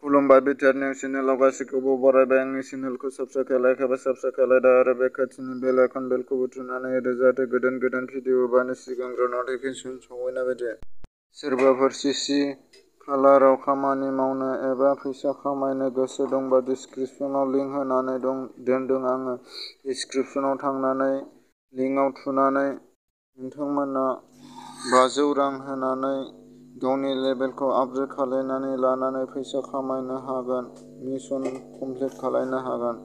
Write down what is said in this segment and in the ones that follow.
खुलुमबाय BTR news चेनेलाव गासैखौबो बरायबाय। आंनि चेनेलखौ साबस्क्राइब लाइक साबस्क्राइब आरो बे खाथिनि बेल आइकन बेलखौबो थुनानै होदो जाहाथे गोदान भिडिअ होबानो सिगांग्रो नटिफिकेसन सहैनाय बायदि। सोरबाफोर सिसि खालाराव खामानि मावनो एबा फैसा खामायनो गोसो दंबा डिसक्रिपसनाव लिंक होनानै दोनदों। आङो डिसक्रिपसनाव थांनानै लिंकआव थुनानै नोंथांमोना 500 रां होनानै गावनि लेभेलखौ आपग्रेड खालामनानै लानानै फैसा खामायनो हागोन, मिशन कमप्लिट खालामनो हागोन।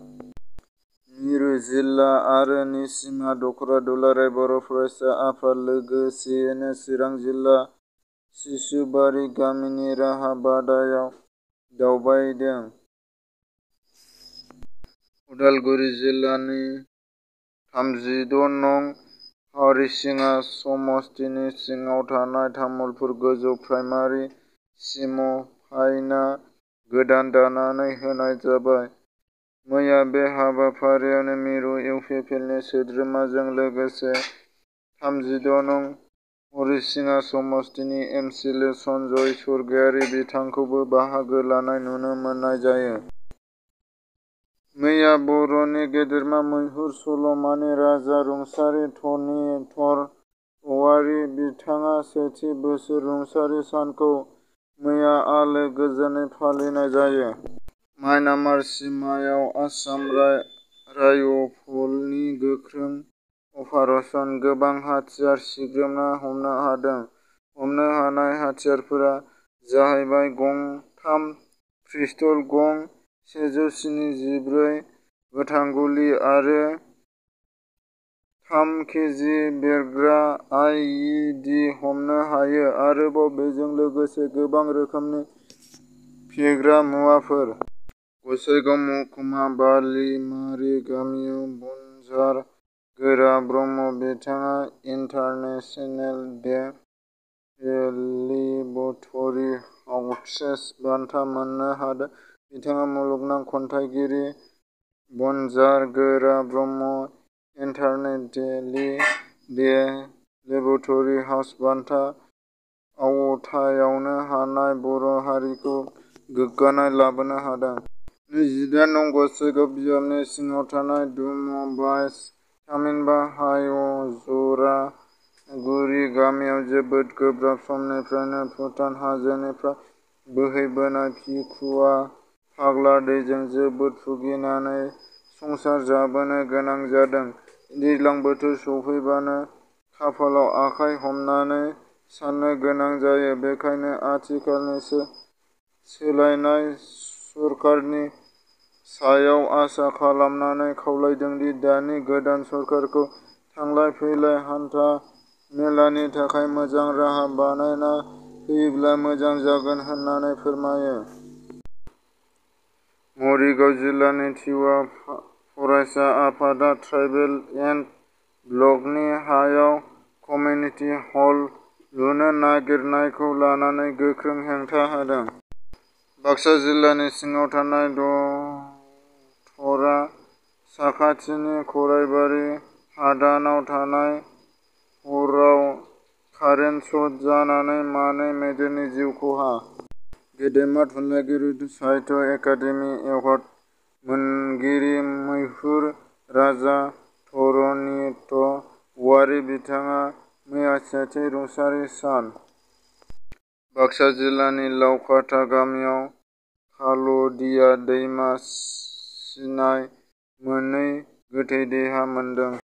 मिरु जिल्ला आरो निसिमा दख'रा दुलाराय बर' फरायसा आफाद लोगोसेयैनो चिरां जिल्ला सिसुबारि गामिनि राहा बादायाव दावबायदों। उदालगुरि जिल्लानि 36 नं हरिसिङा समस्तिनि सिङाव थानाय तामुलपुर गोजौ प्राइमारि सिमफायना गोदान दानानै होनाय जाबाय। मैया बे हाबाफारियाव मिरु इउपिपिएलनि सोद्रोमाजों लोगोसे 36 नं हरिसिङा समस्तिनि एमसिएलए सन्जय स्वरगयारि बिथांखौबो बाहागो लानाय नुनो मोननाय जायो। मैया बर'नि गेदेमा मैहुर सल'मानि राजा रुंसारि धरनीधर औवारी बिथाङा सेथि बोसोर रुंसारि सानखौ मैया आलो गोजोनै फालिनाय जायो। म्यानमार सिमायाव आसाम राइफलनि गोख्रों अपारेसन, गोबां हाथियार सिग्रोमना हमनो हादों। हमनो हानाय हाथियारफोरा जाहैबाय गं 3 पिस्तल, गं 174 गोथां गुलि आरो 3 केजि बेरग्रा आइइडि हमनो हायो। आरोबाव बेजों लोगोसे गोबां रोखोमनि फेग्रा मुवाफोर। गसाइगाव महकुमा बालिमारि गामियाव बनजार गोरा ब्रह्म बिथाङा इन्टारनेशनेल डे लिबर्टरि आउटरीच बान्था मोननो हादों। बिथाङा मुलुगनां खन्थाइगिरि बनजार गोरा ब्रह्म इन्टारनेशनेल डे लिबर्टरि आउटरीच बान्था आवथायावनो हानाय बर' हारिखौ गोग्गानाय लाबोनो हादों। 28 नं गसाइगाव बियाबनि सिङाव थानाय दुम-बाइ थामहिनबा हाइजरागुरि गामियाव जोबोद गोब्राब समनिफ्रायनो भुटान हाजोनिफ्राय बोहैबोनाय भिखुवा फाग्ला दैजों जोबोद भुगिनानै संसार जाबोनो गोनां जादों। दैज्लां बोथोर सफैबानो खाफालाव आखाइ हमनानै साननो गोनां जायो। बेखायनो आथिखालनि सोलायनाय सरकारनि सायाव आसा खालामनानै खावलायदोंदि दानि गोदान सरकारखौ थांलाय फैलाय हान्था मेलानि थाखाय मोजां राहा बानायना होयोब्ला मोजां जागोन होननानै फोरमायो। मरिगाव जिल्लानि टिवा फरायसा आफादा ट्राइबेल एन्ड ब्लकनि हायाव कमिउनिटि हल लुनो नागिरनायखौ लानानै गोख्रों हेंथा होदों। बाक्सा जिल्लानि सिङाव थानाय दथरा साखाथिनि खराइबारि हादानाव थानाय हराव कारेन्ट सट जानानै मानै मैदेरनि जिउ खहा। गेदेमा थुनलाइगिरि साहित्य एकाडेमि एवार्ड मोनगिरि मैहुर राजा धरनीधर औवारी बिथाङा मैया सेथि रुंसारि सान। बाक्सा जिल्लानि लावखाथा गामियाव खाल'दिया दैमा सिनाय मोनै गोथै देहा मोनदों।